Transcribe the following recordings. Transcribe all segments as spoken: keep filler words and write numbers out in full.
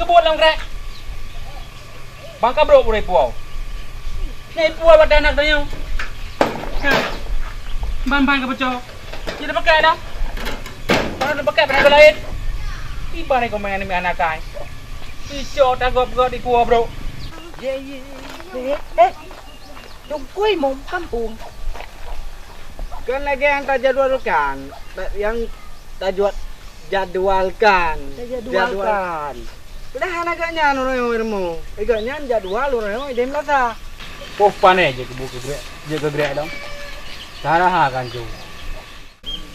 Buet lam krek. Bang ka brok uroe puwoe. Nyan puwoe watèe aneuk tanyoe. Ha. Ban-ban ka peucok. Jeuet tapakèk dah. Ban tapakèk, ban laén. Iban nyan keumeung aneuk akai. Icok tagop-gop di kuwoe brok. Ye, ye. Eh, eh. Teungku Imum kampung. Kan lagèe nyang tajadwalkan, ta-, nyang tajwa-, jadwalkan. Tajadwalkan. Jadwal-, padahai hana gobnyan ureueng ilmu. Gobnyan jadwal ureueng ideh meunasah. Poh pané jeuet keu bu-, keu grek, jeuet keu grek dong. Taraha kan cu.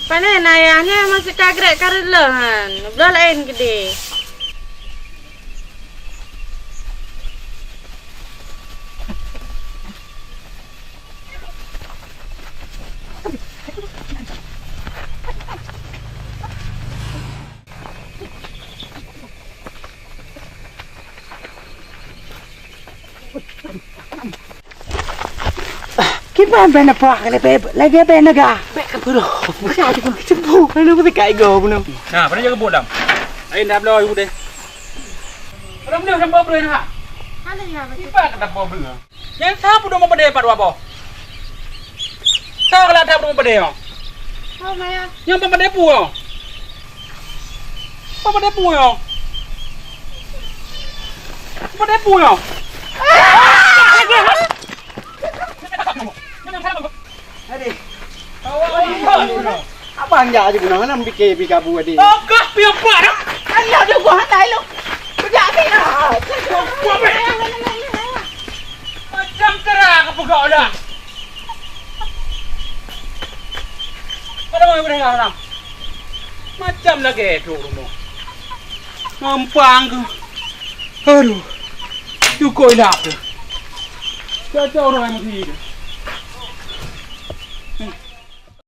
Pané na ayah nyan masih ka grek ka reuloh han. Bloe laén keudeh. Kiban bèe na pah lagèe bèe na ga. Bèk ka peureuh. Masa tu pun kecebur. Lalu mesti kai go bunoe. Nah, pada jaga bolam. Ai ndak bloe ibu deh. Pada meunoe sampai peureuh ha. Ada ya. Kiban kata peureuh. Nyan sa peuduek meupadé pat dua boh? Sa keulah that peuduek meupadé nyoe? Oh, Maya. Nyan peupadé peue nyoe? Peupadé peue nyoe? Peupadé peue nyoe? Aduh. Abang jak aja guna, mana pikir pi kabu tadi. Oh, kah piang buat dah. Alah, dah gua hantar lu. Pejak ke? Macam cara aku pegang dah. Ada orang boleh orang. Macam lagi tu rumah. Mampang ke? Aduh. Cukup ilap tu. Cocok orang yang mesti tu.